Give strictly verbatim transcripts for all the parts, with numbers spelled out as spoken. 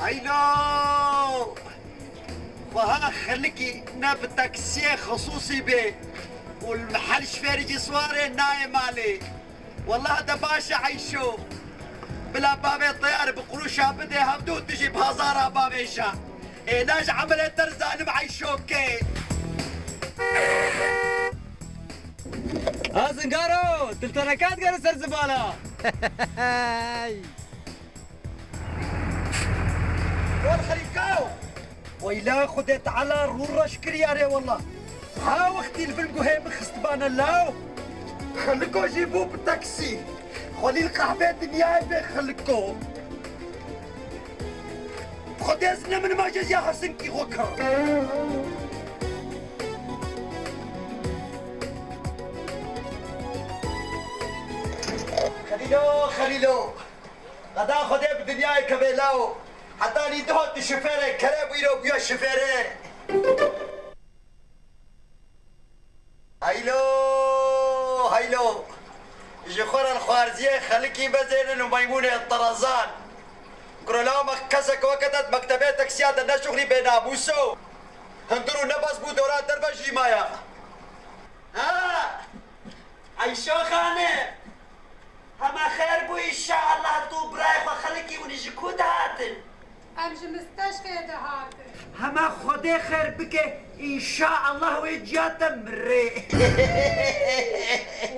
Eylo! Xweha xelikî ne bi taksiyê xisûsî bê û li mehel şifêrî jî siwarê nayê malê. Wellah de baş e Eyşo. Bila bavê teyar bi qurûşa bidê hevdû, tu jî bi hazara bavêje. Êna ji emelê te dizanim Eyşo kê. Ha zingaro, tu li teneka digere ser zibala. Wal xelîkaw! Weyla Xwedê Teala rû reş kiriya rê wela. Ha wextî li vir guhê min xistibane law. Xeliko jî bû bi taksî. Xwelî li qehvê dinyayê bê Xeliko. Xwedê zine min ma jêziya Helsinkî xwe kir. Xelîlo, Xelîlo. Qeda Xwedê bi dinyayê kevê law. Heta nî diho tu şifêrê kerê bû, îro bûye şifêrê. Heylo, heylo. Ji xwe re li xwarziyê xelikî bezênin û meymûnê terezan. Kuro law me kesek weke te di mektebê teksiya de ne şuxlî bênamûso. Hundir û nebez bû dora derve jî maya. Ha! Eyşo Xane! Hema xêr bû, înşaallah tu birayê xwe xelikî hûn ji ku dihatin? Em ji misteşfê dihatin. Hema Xwedê xêr bike, înşaallah wê ciya te mirê.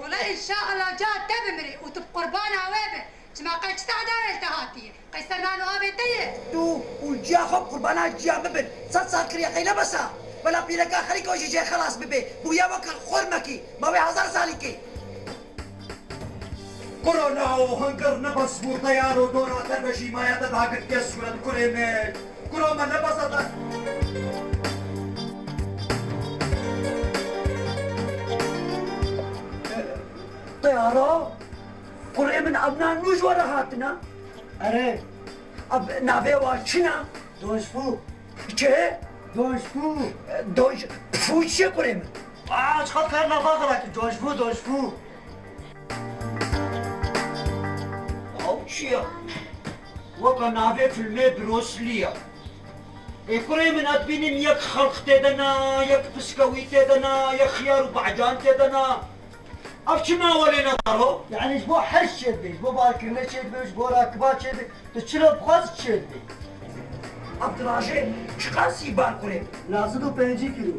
Wela înşaallah ciya te bimirê û tu bi qurbana wê be. Çima qey çi tehda wê li te hatiye? Qey ser nan û avê te ye? Tu û ciya xwe bi qurbana ciya min bin. Sed sal kiriye qey ne bes a? Wela pîreka Xelîko jî jê xelas bibe. Bûye weke xurmekî. Ma wê hezar salî kê. Kuro lawo, hingir nebes bû teyar û dora te be jî maya te dagirtiye sûret kurê min. Kuro me nebes e te. Teyara? Kurê min, ev nan nû ji we re hatina? Erê. Ev navê wa çi ne? Donjfû. Çi? Donjfû. Donj-, fû çi ye kurê min? Aa, çiqas kar nava xelatî. Donjfû, donjfû. Ew çi ye? Weka navê filmê Bruce Lee ya. Ê kurê min, ez dibînim yek xelq tê de na, yek piskewî tê de na, yek xiyar û be'can tê de na. Ev çima welê ne daro? Yani ji bo herş çêdibê, ji bo barkirinê çêdibê, ji bo rakiba çêdibê. Tu çilo bixwaz çêdibê. Ev dirajê çiqas î bar kurê? Neh sed û pêncî kîlo.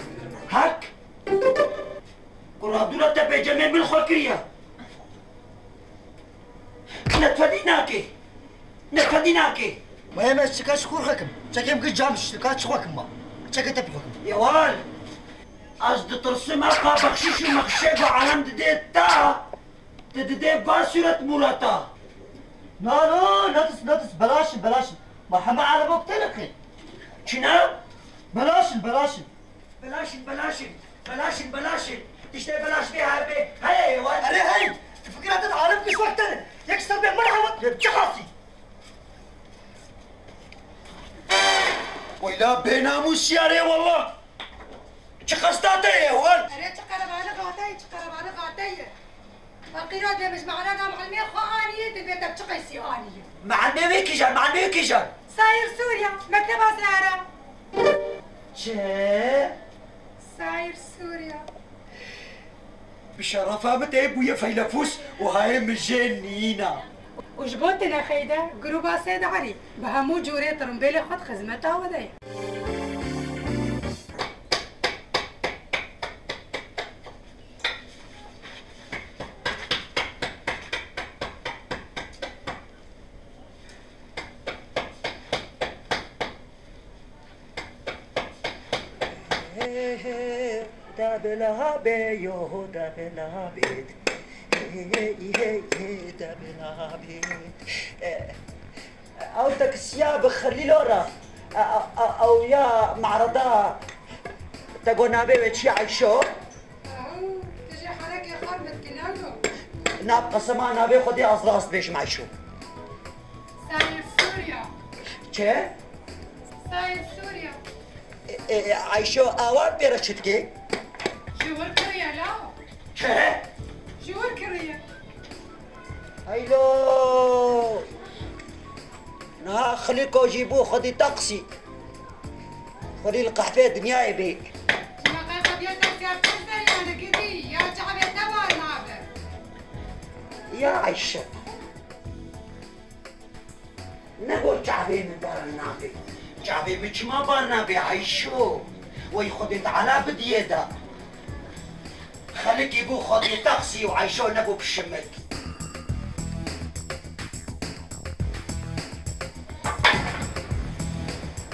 Hek? Kura dûra te pê cemê min xwe kiriye. Netfedî nake. Netfedî nake. Ma em ez çika ji xwe xekim. Çekê min kir cam şişt, ka çi xwekim ma? Çekê te pî xwekim. Yewal. Ez ditirsim eqa bexşîş û mexşê ku alem didê te, tu didê va sûret mûreta. Na, na, netis, netis, belaş in, belaş in. Ma hema alem ok têne xê. Çi ne? Belaş in, belaş in. Belaşin, belaşin, belaşin, belaşin. Tiştê belaş bê her bê heye yê wan. Erê hey! Tu fikira te di alem kişt wek te ne. Yek ser bê min hewt, çi qasî? Weyla bênamûsî erê walla. Çi qasta te ye wan? Erê çi qerebalixê te ye, çi qerebalixê te ye. Feqîro dê min ji me'rada me'limê xwe anî, dê bê te çi qeysî anî. Me'limê wê kîjan, me'limê wê kîjan? Sayir Sûriya, mekteba Zehra. Çi? Sayir Sûriya. Bi şerefa min tê bûye feylefûs û hayê min jê nîna. Û ji bo tu nexeyde, grûba Sêd Erî bi hemû cûrê tirimbêlê xwe di xizmeta we de ye. De bila bê yo, de bila bê. Hey, hey, hey, de bila bê. Eh, Ew taksiya bi Xelîlo re. E, e, e, ew ya me'rada te got navê wê çi ye Eyşo? Ew, tu jî herekê xwe bitkine lo. Na qesema navê Xwedê ez rast bêjim Eyşo. Sayir Sûriya. Çi? Sayir Sûriya. E, e, e, Eyşo awan pê re çi dike? Ji wir kiriye la. Çi? Ji wir kiriye. Heylo! Niha Xilîko jî bû xwedî taksî. Xwedî li qehpê dinyayê bê. Çima qey xwediyê taksiya pir zerî hene gidî, ya çavê te bar nabe. Ya Eyşe. Negot çavê min bar nabe. Çavê min çima bar nabe Eyşo? Wey Xwedê Teala bidiyê de. Xelikî bû xwedî taksî û Eyşo nebû pişimik.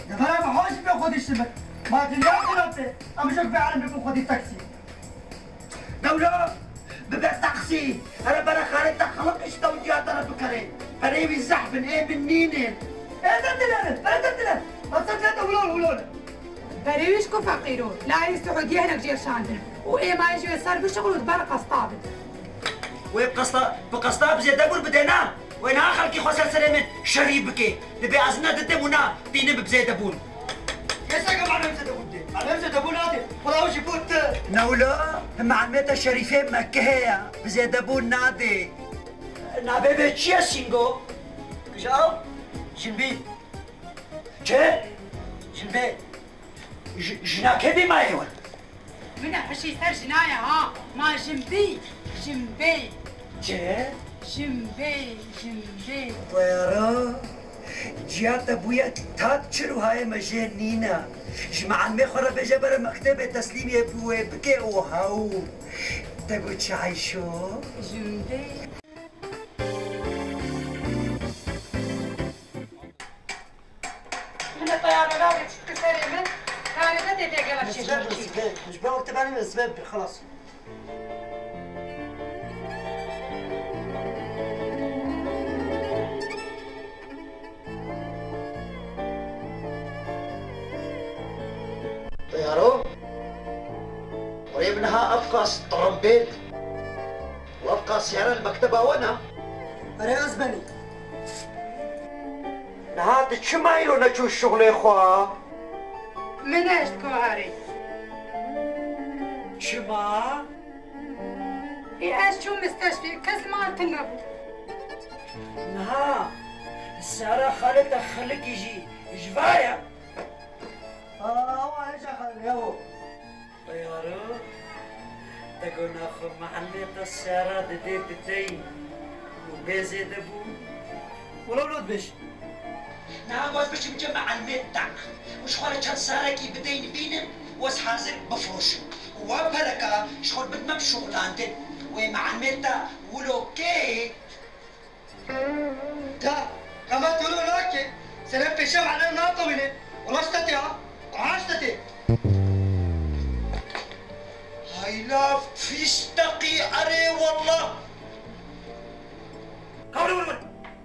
Devera bi hoj be xwedî şimik. Ma dinya xirab be. Em jok be alem be xwedî taksî. Dewla, bibe taksî. Here bere xalê te xelq ji tewciya te re bikere. Perê wî zehf in, ê min nînin. Ê te dilere, ê te dilere. Hesed ne te wilo, wilo. Berê wî ji ku feqîr o, layê Siûdiyê hinek jê şandin û ê mayê ji wê ser bişixul û di ber qesta bidin. Wê bi qesta, bi qesta bi zêdebûn bide na? Wê niha xelkî xwe ser serê min şerî bike. Dibê ez neditim û na tînim bi zêdebûn. Yesaka me'lem zêdebûn dê. Me'lem zêdebûn nadê. Wela ew jî bû tu. Newla, me'lemê te şerîfê Mekkehê ye. Bi zêdebûn nadê. Navê vê çi ye Sîngo? Ji ew jinbî. Çi? Jinbê. Ji-, jina kê bî mayê wan? Min e hişî ser jina ye ha. Ma jinbî, jinbê. Çi? Jinbê, jinbê. Wera, ciya te bûye tat çir û hayê me jê nîne. Ji me'lemê xwe re bêje bere mektebê teslîmiyê bi wê bike û hew. Te got çi Eyşo? Jinbê. Min e teyarname çû dike serê min, karê te tê tê gela çêşî. Ji ber wextê benî min, sibê bi, xelas. Teyaro, kurê min ha ev qas tirimbêl û ev qas siyare li mekteba we ne? Erê ez benî. Niha tu çima îro neçû şixulê xwe? Min eşt guharê. Çima? Ê ez çûm misteşfê, kes li mal tune bû. Niha Sara xalê te xilikî jî ji va ye. Aa, ew hêja xalê, ew. Teyaro, te got naxwe mehelê te sera didê bideyî û bê zêde bû? Wilo wilo dibêj. Niha got biçim cem mehelê te û ji xwe re çend serekî bideyî bînim û ez hazir bifiroşim. Û wa pereka ji xwe bidime bi şuxulandin. Wê mehelê te wilo kê? Ka, ka me tolo nake, sere pêşe mane natewîne. Wala ştetê ha, aha ştetê. Hayla fîşteqî erê wallah. Kawre wir wir,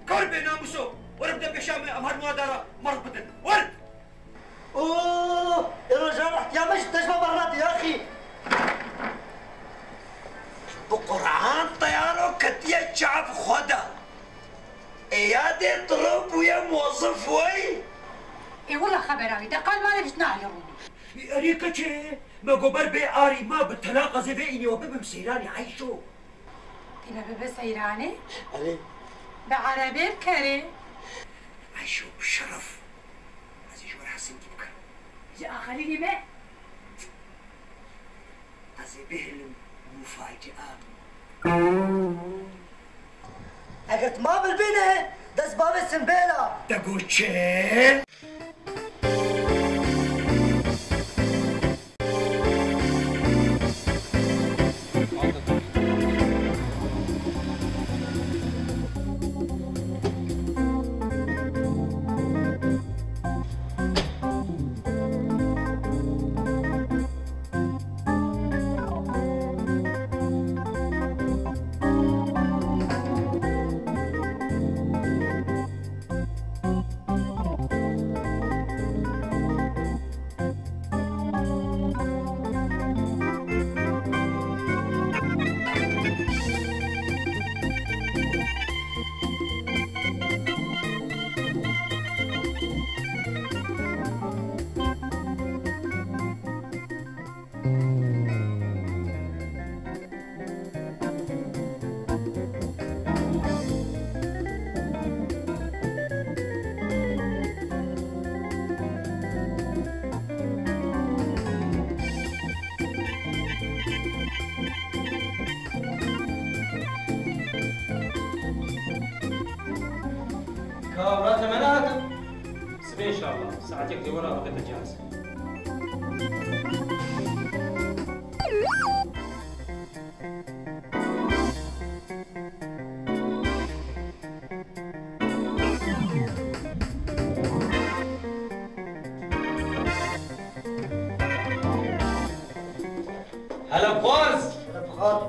kawre bênamuso. Were bide pêşa me, em her muadara merg bidin. Were! Oo, ê rojan ihtiyar me ji te ji me bernate ya xî. Bi Quran teyaro ketiye çav xwe de. Ê yadê tiro bûye mozif wey. Ê wila xebera wî de qal malê bîst nahê rû. Erê keçê, me got ber bê arî ma bi telaq ez ê vê înê we bibim seyranê Eyşo. Tîne bibe seyranê? Erê. Bi erebê bikerê. Eyşo bi şeref. Ez ê ji we re hesingî bikim. Ji axirînê me? Ez ê bihêlim mufacia. Eger tu ma bilbîne, dest bavê simbêla. Te got çi? Ka wira te me nehatin? Sibê înşallah. Saetek dê were bike te cihaz. Hele Xwaz! Hele Xwaz!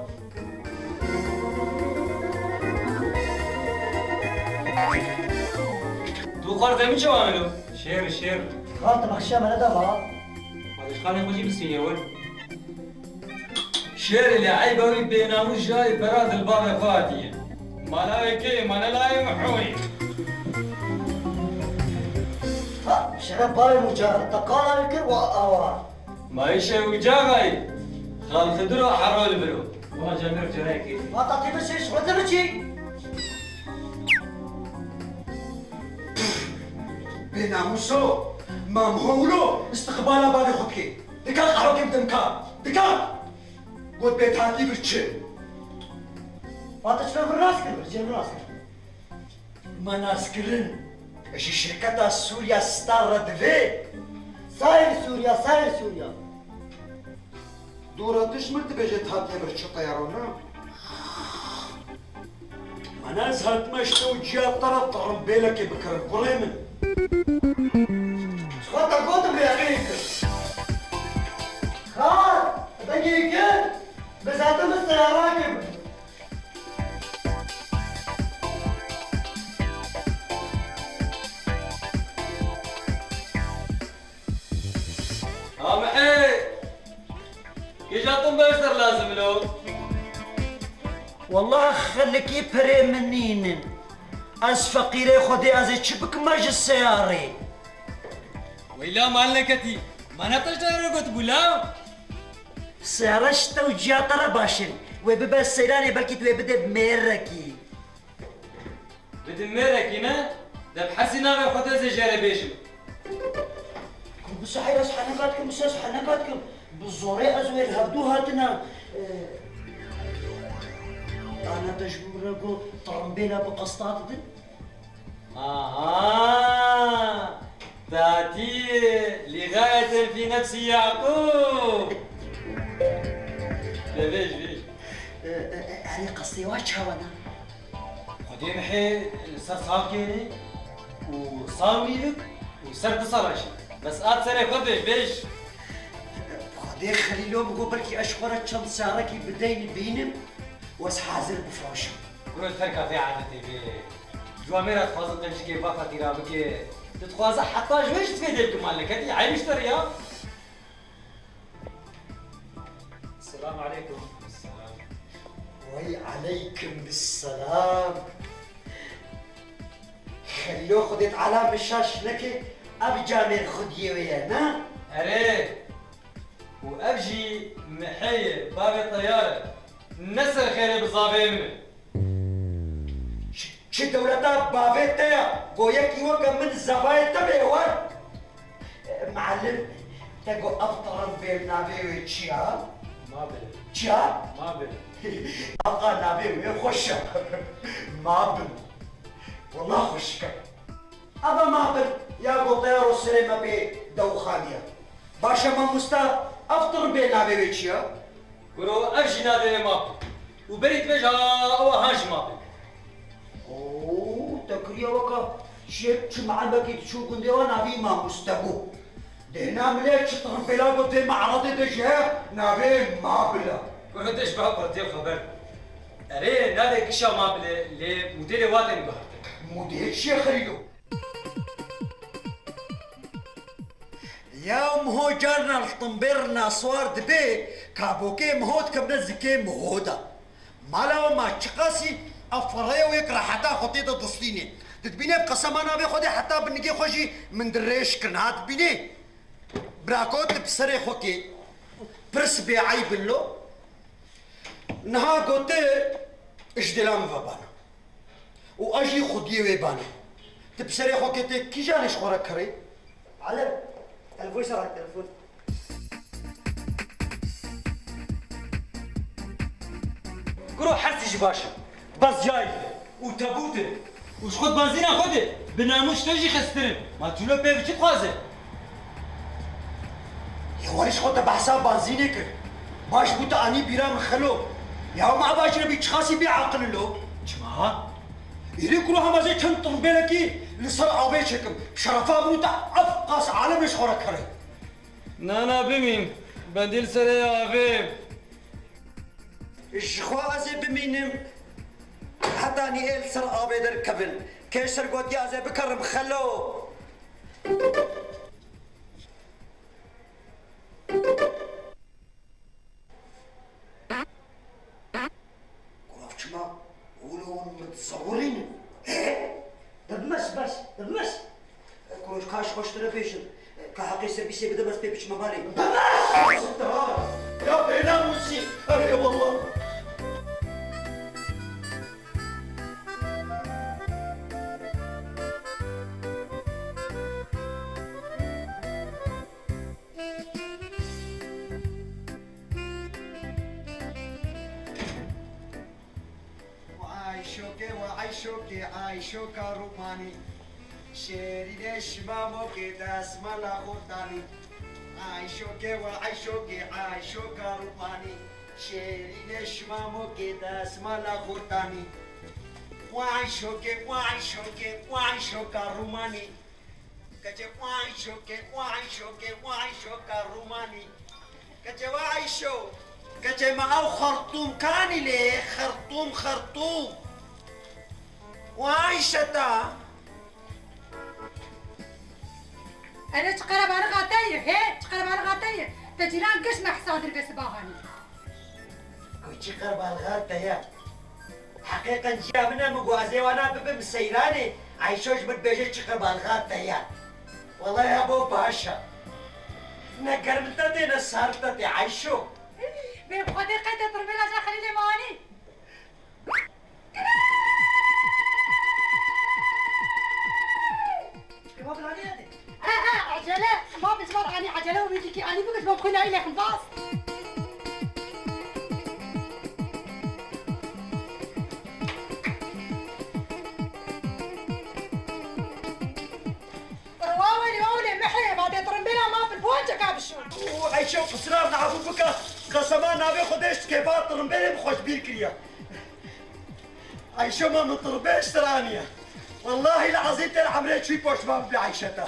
Tu xwar demî çawa milo? Şêr, şêr. Xal, tu bexşiya me neda ma? Ma dişxanê xwe jî bisînê we. Şêrê lê eyba wî bênamûs jayê bera dilbavê xwe hatiye. Mala wê kê, mala layê min hoyê. Ha, şeref bavê Muca, te qala wî kir wa awa. Ma îşe Muca gayî. Xal Xidiro hero li vir o. Wala cemir cerayê kêfî. Ma tatî biçî, ji xwe biçî. Bênamûso, Mam Howlo istiqbala bavê xwe dike. Dika qehwekê bide min ka. Dika. Got bê tatî bir çi? Ma tu çi vir nas kir, cem nas kir. Ma nas kirin. Ji şirketa Sûriya Star re divê. Sayr Sûriya, sayr Sûriya. Dora tu ji min dibêje hatiye bir çi teyaro ne? Mana ez hatime ji te û ciya te re tirimbêlekê bikirim, kurê min. Ji xwe te gotim rêxê kir. Xal, dengê kir, bi zaten min seyara kir. Amê! Kêja tu beştir lazim lo? Wallah xelkî perê min nînin. Ez feqîrê Xwedê ez ê çi bikim me ji seyarê? Weyla mal neketî. Mana te ji te re gotibû law? Seyara ji te û ciya te re baş in. Wê bibe seyranê belkî tu wê bide mêrekî. Bide mêrekî ne? De bi hesî navê Xwedê ez ê jê re bêjim. Ku bi sehera ez heneka dikim, bi sehera ez heneka dikim. Bi zorê ez wê li hevdû hatina, e, dana te ji min re got, tirimbêla bi qesta didin. Aha! Tatî, lîxayetên fî nefsî Yaqûb. De vêj, vêj. E, e, e, erê qestê wa çawa ne? Xwedê mihê li ser sax gêrê û sax nîvik û ser du sala jî. Bes at serê xwe bêj, bêj. Xwedê Xelîlo min got belkî ez ji xwe re çend şarekî bi deynî bînim û ez hazir bifroşim. Kuro terka vê adetê bê. Ji wa mêra dixwazin qencikê va feqîra bike. Tu dixwaze heta ji wê jî divê dê bike maleketî. Eyb ji te re ya. Selam aleykum. Selam. Wey aleykum selam. Xelîlo Xwedê Teala min şaş neke, ev camêr xwediyê wê ye, ne? Erê. Û ev jî mihê ye, bavê Teyar e. Ne ser xêrê bizavê min. Çi, çi dewleta bavê te ya? Go yekî weke min zavayê te bê war. Mealim, te go ev tirin bê navê wê çi ya? Mabil. Çi ya? Mabil. Aqa navê wê xweş e. Mabil. Wela xweşik e. Ava Mabil ya go teyaro serê me bê dewxaniya. Baş e mamosta, ev tirin bê navê wê çi ya? Kuro ev jî navê wê Mabil. Û berî dibêje, ewa han jî Mabil. Oo, te kiriye weka şêr çi meelmekî diçû gundê wan navî mamoste bû. Dêhna milê çi tirin bêla got vê meeradê de jî heye navê Mabil e. Kuro de ji ba xwe dê xeber. Erê, navê kişa Mabil e, lê modêlê wa tên guhertin. Modêl çi ye Xelîlo? Ya miho carna li timbêr naswar dibe, kabokê miho dikevne zikê miho de. Mala we ma çiqasî ev fireyê û yek reheta xwe tê de distînê. Tu dibînê qesema navê Xwedê heta bi nigê xwe jî min dirêj kir. Ha dibînê? Birako tu bi serê xwe kê. Pirs bê eyb in lo. Niha gote ji dêla min ve bana. Û ez jî xwediyê wê bana. Tu bi serê xwe ketê kîjan ji xwe re kerê? Alem, telefon şerak telefon. Kuro her tişt jî baş e. Bes cayî û tebût e. Û ji xwe benzîna xwe de bi namûs te jî xistir in. Ma tu lo pê bi çi dixwaze? Ya warî ji xwe te behsa benzînê kir. Baş bû te anî bîra min xelo. Ya ma eva jî nebî çiqasî bê aqil lo. Çima? Êrê kuro hema zê çend tirbêlekî li ser avê çêkim. Şerefa min û te ev qas alemê ji xwe re kerê. Na, na, bimîn. Bendî li serê avê. Ji xwe ez ê bimînim. Heta nî ê li ser avê derkevin. Kê ser gotiya ez ê bikerim xelo. Kurav çima? Wilo hûn min dizewirînin. He? Dibmes, bes, dibmes. Kuroj, ka ji xwe ji te re bêjim. Ka heqê servîsê bide, bes pê biçime malê. Bibes! Ya bênamûsî! Erê wallah! Ayşoke ve Ayşoke, Ayşoka Rumani. Şêrîne şima mokê desmala xurtanî. Ayşoke ve Ayşoke, Ayşoka Rumani. Şêrîne şima mokê desmala xurtanî. Ve Ayşoke, ve Ayşoke, ve Ayşoka Rumani. Keçê wayşoke, wayşoke, wayşoka Rumanî. Keçê wayşo. Keçê me ew xertûm kanî lê, xertûm, xertûm. Wayşeta. Ene çi qerebalixa te ye, he? Çi qerebalixa te ye? Te cîran giş me hisa dir ve sibahanî. Ku çi qerbalixa te ye? Heqê qenciya min e, min got ez ê wana bibim seyranê, Ayşo ji min dibêje çi qerbalixa te ye. Wela ya bo baş e. Ne germ te tê, ne sar te tê, Ayşo. Bê bi Xwedê qey te tirbêla ja Xelîlê Mewanî. E, e, ecele. Ma bi ji me re anî ecele û wî dîkî anî bikir, ji bo xwîna wî nexin bas. Wawelê, wawelê, mehê, ma dê tirimbêla ma bil bonceka bişo. Û Eyşe û qisrar nabû bike, qesema navê Xwedê ji kêfa tirimbêlê min xweş bîr kiriye. Eyşe ma min tirimbêl ji te re aniye. Wellahî lezîm tê li emrê çûyî poşman bibî Eyşe te.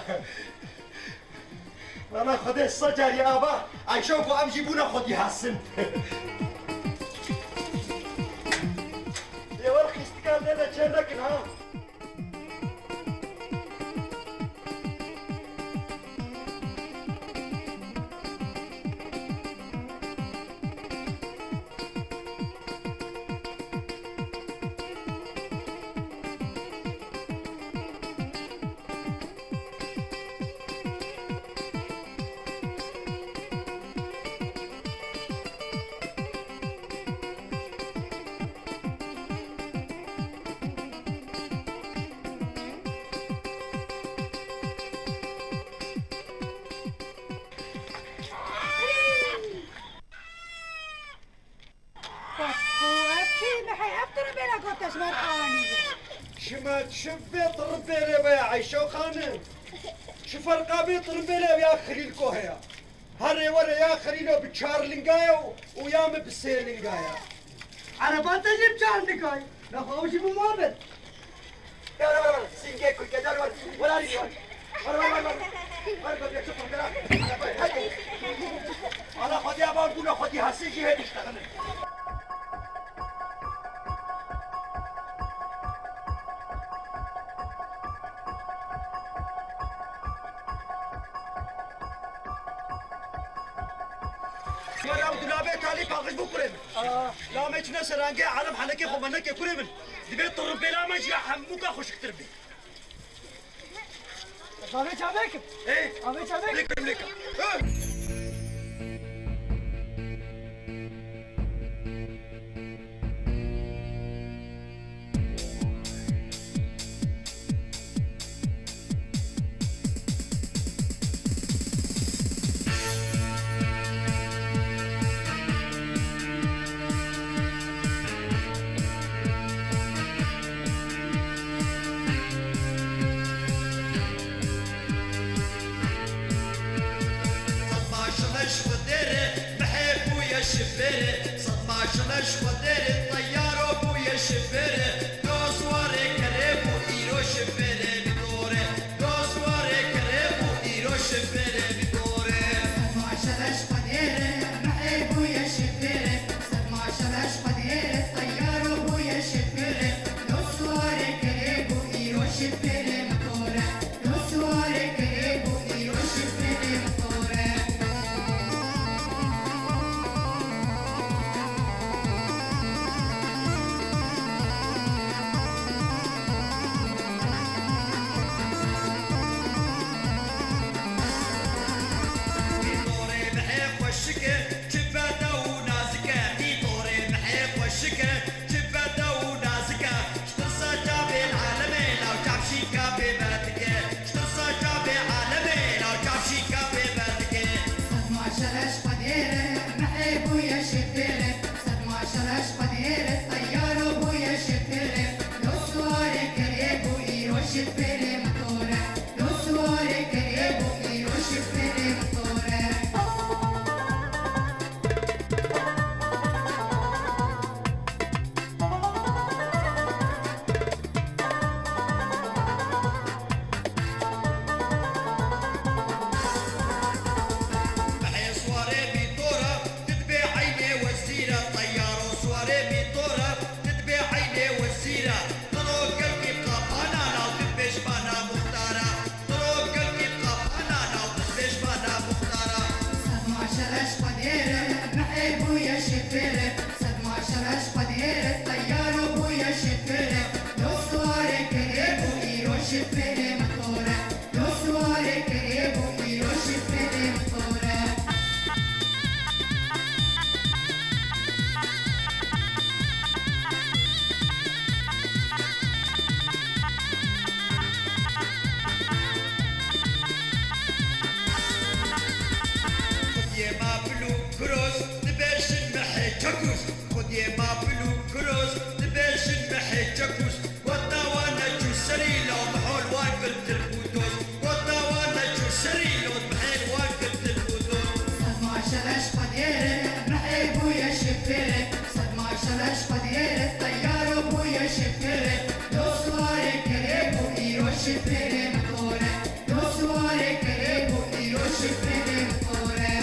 Valla Xwedê sed carî ava, Eyşe û ku em jî bûne xwedî hesin. Lê wer xîstikan lê de çê nekin ha. Ev çi? Mehê, ev tirimbêla ku te ji me re anî. Ji me çi vê tirimbêlê be ya Eyşo xanim? Çi ferqa vê tirimbêlê ya Xelîl ku heye? Herê were ya Xelîlo bi çar linga ye û, û ya min bi sê linga ye. Ereba te jî bi çar linga ye. Naxwe ew jî bi wan be. Were, were, were. Sîngê kurke, were, were. Were, were, were, were. Were, were, were. Hadi. Ala xwedî avan bûne xwedî hesê jî hê diştexilin. Were ew dulabê talî paqij bû kurê min. Aa. Lamê çine serangê, Ereb henekê xwe menekê kurê min. Divê tirimpêla me jî ya hemûka xweşiktir bê. Avê çavê kim? Ê? Avê çavê kim? Lê kim lê kim? Hı! Sed maşallah ji Xwedê re, mehê bûye şifêre. Sed maşallah ji Xwedê re, teyaro bûye şifêre. Doz warê kerê bû, îro şifêre bi dore. Doz warê kerê bû, îro şifêre bi dore. Sed maşallah ji Xwedê re, mehê bûye şifêre. Sed maşallah ji Xwedê re, teyaro bûye şifêre. Doz warê kerê bû, îro şifêre bi dore. Doz warê kerê bû, îro şifêre bi dore. Mîtorê mehê xweşik e, çi bede û nazik e. Mîtorê mehê xweşik e, çi bede û nazik e. Ji tirsa çavê alemê law çavşîka pê vedike. Ji tirsa çavê alemê law çavşîka pê vedike. Sed maşallah ji Xwedê re, mehê bûye şifêre. Sed maşallah ji Xwedê re, teyaro bûye şifêre. Doz warê kerê bû, îro şifêre bi dore. Doz warê kerê bû, îro şifêre bi dore. Mehê swarê mîtora, tu dibê eynê wezîra. Teyaro swarê mîtora, tu dibê eynê wezîra. Tiro gelkî qapana, law tu dibê ji bana muxtara. Tiro gelkî qapana, law tu dibê ji bana muxtara. Sed maşallah ji Xwedê re, mehê bûye şifêre. Sed maşallah ji Xwedê re, teyaro bûye şifêre. Doz warê kerê bû, îro şifêre bi dore. Doz warê kerê bû, îro şifêre bi dore. Mapil û Kiroz dibêjin mehê çekûs. Xwediyê Mapil û Kiroz dibêjin mehê çekûs. Weta wan neçû serî lo mihol wan kir tirk û doz. Weta wan neçû serî lo mihê wan kir tirk û doz. Sed maşeleş Xwediyê re, mehê bûye şifêre. Sed maşeleş Xwediyê re, teyaro bûye şifêre. Doz warê kerê bû îro şifêre mitore. Dost warê kerê bû îro şifrê dê mitore.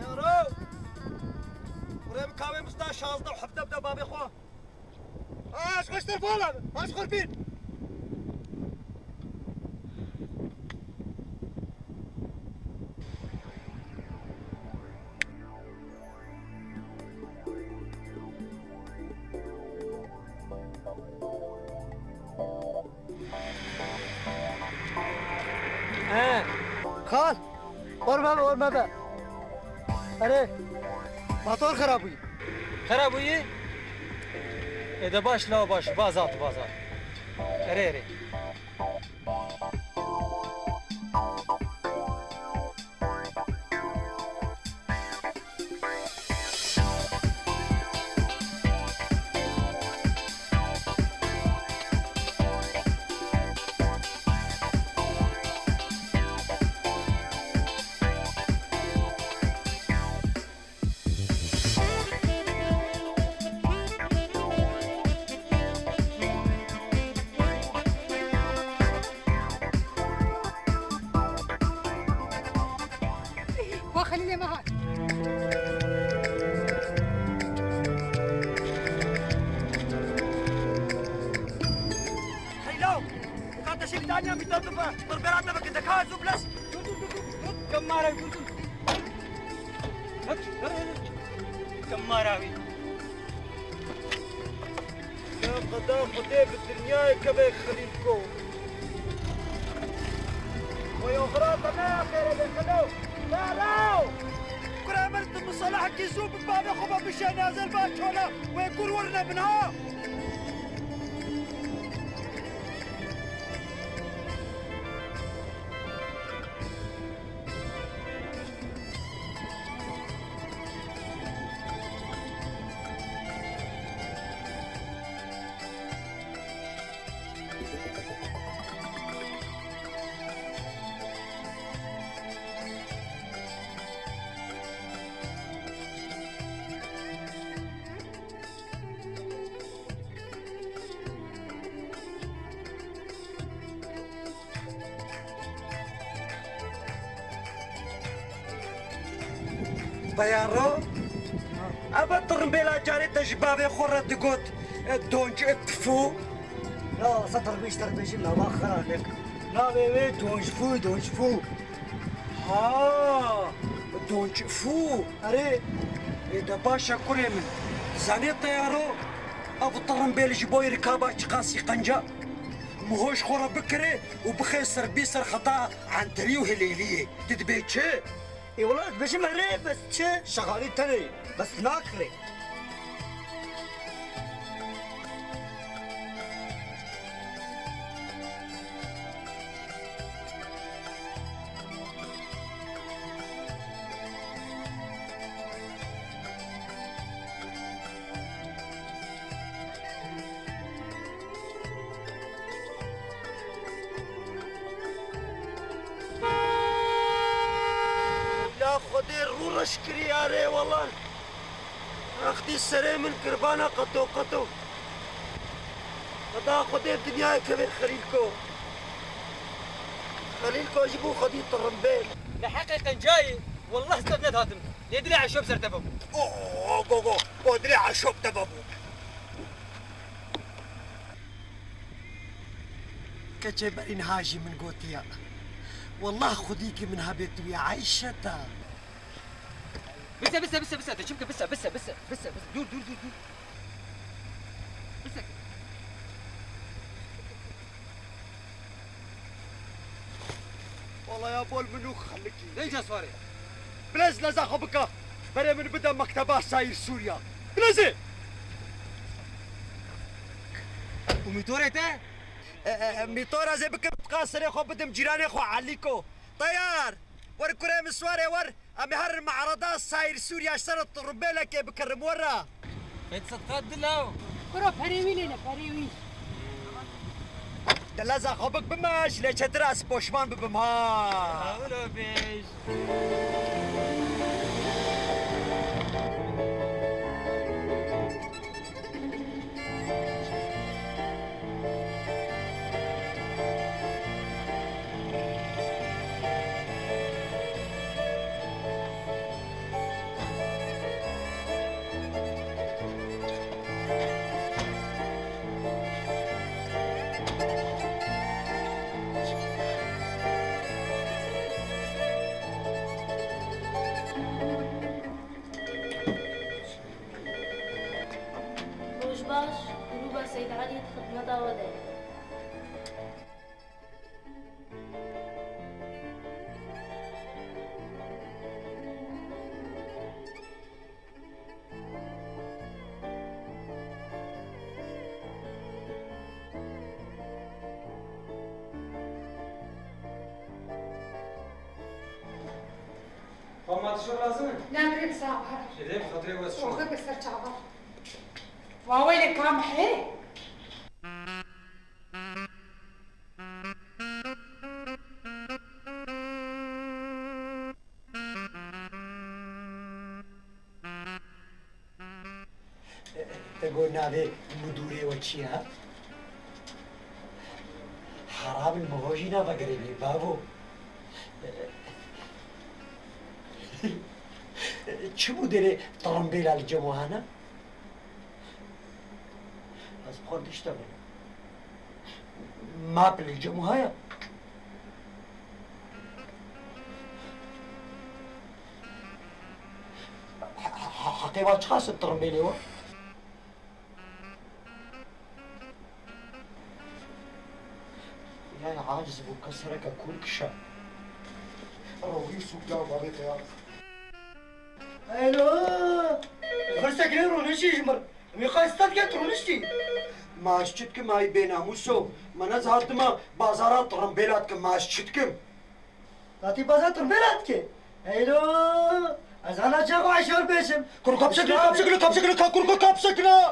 Yaro! Kurê min kavê min sta şazdeh û hevdeh bide bavê xwe. Aş xweştir vala, aş xurpîn. He. Xal, orme be, orme be. Erê, motor xera bûyî. Xera bûyî? Ê de baş, la baş, bazat, bazat. Erê, erê. Wa Xelîlê me hat. Xeyla! Ka te şevî daniya mîta bibe. Dur bera te bike, deka ez û biles. Dur, dur, dur, dur, dur. Kemara, dur, dur. Hep, hep, hep. Kemara wî. Ya qeda Xwedê bi dinyayê keve Xelîlko. Waya xira te ne xêre be Xelo. Xelo! Kura min tu misalahekî zû bi bavê xwe ve bişe nazel ba çola. Wê kur werine bin ha. Teyaro, eve tirimbêla carê te ji bavê xwe re digot, e, Donc Fû? Ya, se tirimbêj, tirimbêjî nava xira nek. Navê wê Donc Fû, Donc Fû. Ha, Donc Fû. Erê. Ê de baş e kurê min. Zanê Teyaro, ev tirimbêl ji bo rikaba çiqasî qenca. Miho ji xwe re bikirê û bixê ser bî ser xeta enterî û hilêliyê. Tu dibê çi? Ê wela ez dibêjim erê, bes çi? Şexalî tenê, bes nakirê. La Xwedê rû reş kirî arê welan. Rextî serê min kirbana qeto qeto. Xweda Xwedê dinyayê kevê Xelîlko. Xelîlko ji bo xwedî tirimbêl. Li heqê qencayê Wallah stef net hatim. Lê dilê eşob ser te bibû. Oo, go, go, go, dilê eşob te bibû. Keçê berî niha jî min gotiya. Wallah xwedî ki min hebê tu ya Eyşeta. Bise, bise, bise, bise. Tu çi bike? Bise, bise, bise, bise, bise. Dur, dur, dur, dur. Bise. Wala ya bol min û xelikî. Neyce swarê. Bilez leza xwe bika. Berê min bide mekteba Sayîr Sûriya. Bilezê. Û mîtorê te? E, e, e, mîtora zê bikim, tika serê xwe bidim cîranê xwe Elîko. Teyar! Wer kurê min swarê wer, em ê herin me'reda Sayîr Sûriya ji ser tirbêlekê bikirim were. Pêt sedqa dila. Kuro perê wî lêne, perê wî. Di leza xwe bik bime, ji lê çetir ez poşman bibim ha. Ewlo bêj. Roj baş, grûba Seyd Elî di xidmeta we de ye. Xwe ma tişt lazim e? Ne, birê bi sax be. Êdî, bi xatirê we şo. Oxir bi ser çava. Wawê lê kam he? Te got navê mudûrê we çi ye? Heram in, miho jî nava gerê bê, bavo. Çi mudêrê tirimbêla li cem we hene? Ez bi xwe diştexim. Map li cem we heye? He-, he-, heqê wa çiqas e tirimbêlê we? Yay aciz bû, ke sereke kûr kişa. Rewî sûkla û bavê te ya. Elo! Xirsekirê rûniştî ji mir. Wî qas te dike tu rûniştî. Ma ez çi dikim ay bênamûso? Ma ez hatime bazara tirimbêla dikim, ma ez çi dikim? Tatî baza tirimbêla dike. Eylo! Ez ana çaxo eşor bêşim. Kuru kapsekine, kapsekine, kapsekine, ka-, kuru kapsekine.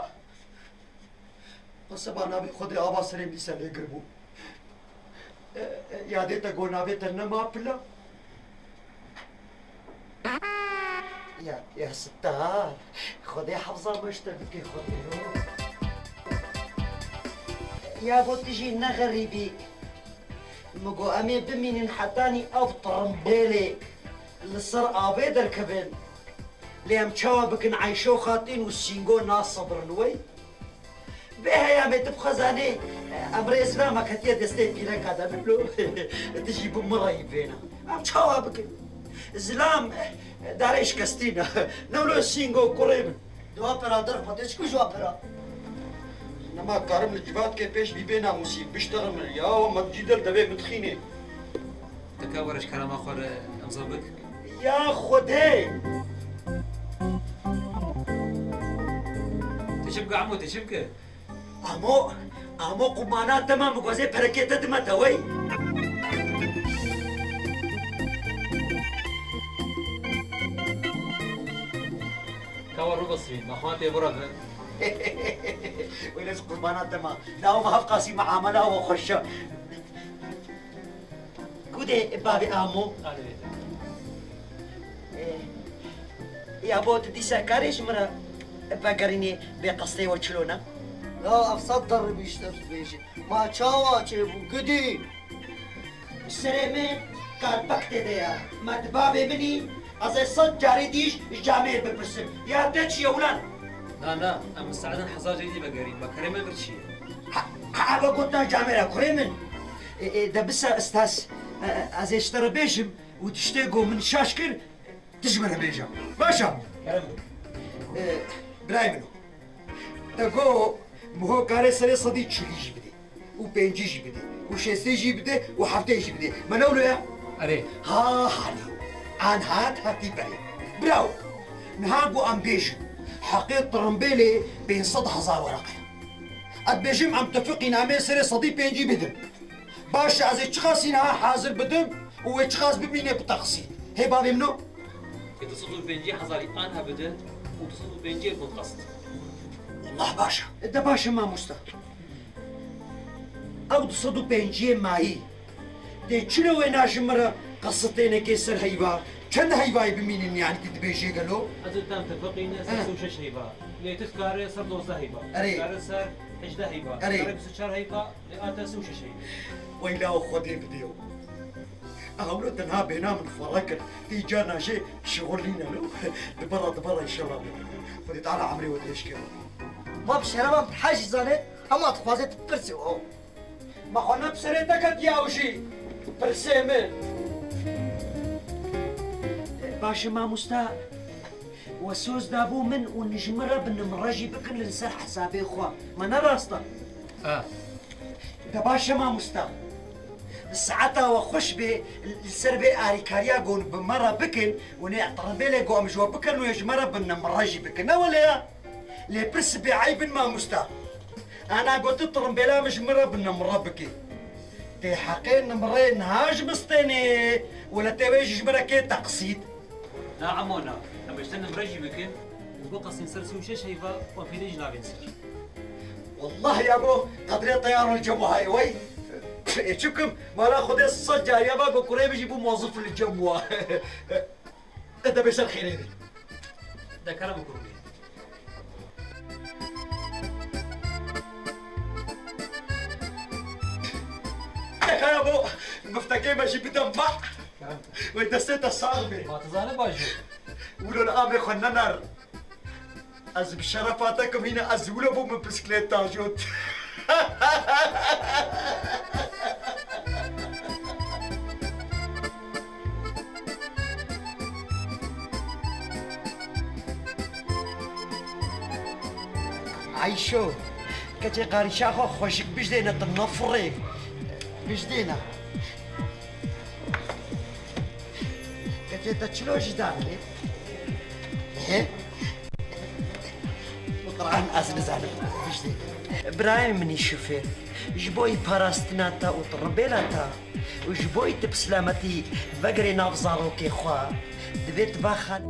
Qiseba navê Xwedê ava serê min dîsa lê gir bû. E, e, yadê te got navê te nema pila? Ya, ya Sittar. Xwedê hefza me ji te bike Xwedê. Ya bo tu jî ne xerîbî. Min got, em ê bimînin hetanî ev tirimbêlê li ser avê derkevin. Lê em çawa bikin Eyşo Xatîn û Sîngo nasibrin wey? Bê heya me tu bixwe zanê, em rê Îslam ketiye destê pîreka de biblo. Tu jî bi min re yî vêna. Em çawa bikin? Zilam darê şikestî ne. Newlo Sîngo kurê min. Dua pera der xwe tê çi ku ji wa pera? Nema karim li civatkê pêş bî bê namûsî, bişterim ya, me cîdel devê min dixînê. Te ka were ji kerema xwe re emza bik. Ya Xwedê! Te çi bike Emo, te çi bike? Amo, amo qumana te me migozê perekê te dime te wey. Kawa Rubasî, mexwatê bira be. Wêle ji qurbana te ma. Dawa me hevqasî muamela we xweş e. Ku dê bavê Amo? Alê. Eh, ya bo tu dîsa karê ji min re vegerînê bê qestê we çilo ne? La ev sed derrî bîştir dibêje. Ma çawa çêbû gidî? Serê min karpek tê de ya. Ma di bavê min î, Ez ê sed carê dî ji camêr bipirsim. Ya te çi ye ulan? Na, na, em misaedan hezar carê dî vegerîn. Me kerê me vir çi ye? Ha, ha, eve gotina camêra kurê min. E, e, de bisa, Estas, e, e, ez ê ji te re bêjim û tiştê ku min şaş kir, tu ji min re bêje. Baş e. Kerem. E, birayê min o. Te got, Miho kare serê sedî çilî jî bidê. Û pêncî jî bidê. Û şêstê jî bidê. Û heftê jî bidê. Me ne wilo ya? Erê. Ha, hanî. An hat, hatî berê. Bravo. Niha ku em bêjin, heqê tirimbêlê pênc sed hezar wereqe. Ez dibêjim em tifiqîn em ê serê sedî pêncî bidin. Baş e, ez ê çiqasî niha hazir bidim û wê çiqas bimîne bi teqsît. Hê bavê min o? Ê du sed û pêncî hezarî anha bidin û du sed û pêncî bin qest. Wallah baş e. De baş e mamosta. Ew du sed û pêncî mayî. Tê çilo wêna ji min re qesitênekê ser heyva? Çend heyvayê bimînin, yanî tu dibêjê gelo? Ez û te em tefiqîne ser He. sê û şeş heyva. Lê tu dikare ser dozdeh heyva. Erê. Dikare ser hejdeh heyva. Erê. Dikare bîst û çar heyva. Lê a te sê û şeş heyva. Weyla û Xwedê bidê. Ewro tenha bêhna min xwe rakir. Tê carna jê şixulîne lo. Dibara, dibara înşallah. Xwedê Teala emrê we dirêj ke. Bab şerevan hejî zane, hema dixwaze tu pirsî o. Ma xwe ne bi serê te ketiya ew jî pirsê min. Baş e mamosta. We soz dabû min û ji min re bi nimre jî bikin li ser hesabê xwe. Me ne rast e? Ha. De baş e mamosta. Saeta we xweş bê, li ser vê arîkariya ku bi me re bikin û nê tirimbêlê ku em ji we bikin û ji me re bi nimre jî bikin. Ne wele ya? Lê pir sibê eyb in mamosta. Ana got tu tirimbêla min ji min re bi nimre bikê. Tê heqê nimrê niha ji min stênê. Wele tê wê jî ji min re kê teqsît. Na emo na. Em ji te nimre jî bikin û biqesîn ser sê û şeş heyva û em hêdî jî navên ser. Wallah ya bo qedrê teyar ol cem wahayê wey. Ê çikim, mala Xwedê sed cariya ba ku kurê min jî bû mozif li cem wa. E de bê ser xêrê bê. De kerem û kurmê. Kerem. Kerem bo miftekê me jî bide ma. Kerem. Wey destê te sax bê. Ma tu zane baş e. Wilo li amê xwe nener. Ez bi şerefa te kim hîne ez wilo bû min bisiklet tacot. Ayşo, keçê qarîşa xwe xweşik bijdêne, tu nefirê. Bijdêne. Keçê te çilo jî danê? He? Quran ez nizanim. Bijdêne. Birayê min î şofêr, ji bo yî parastina te û tu ribêla te û ji bo yî tu bi silametî vegerê nav zarokê xwe, divê tu baxan.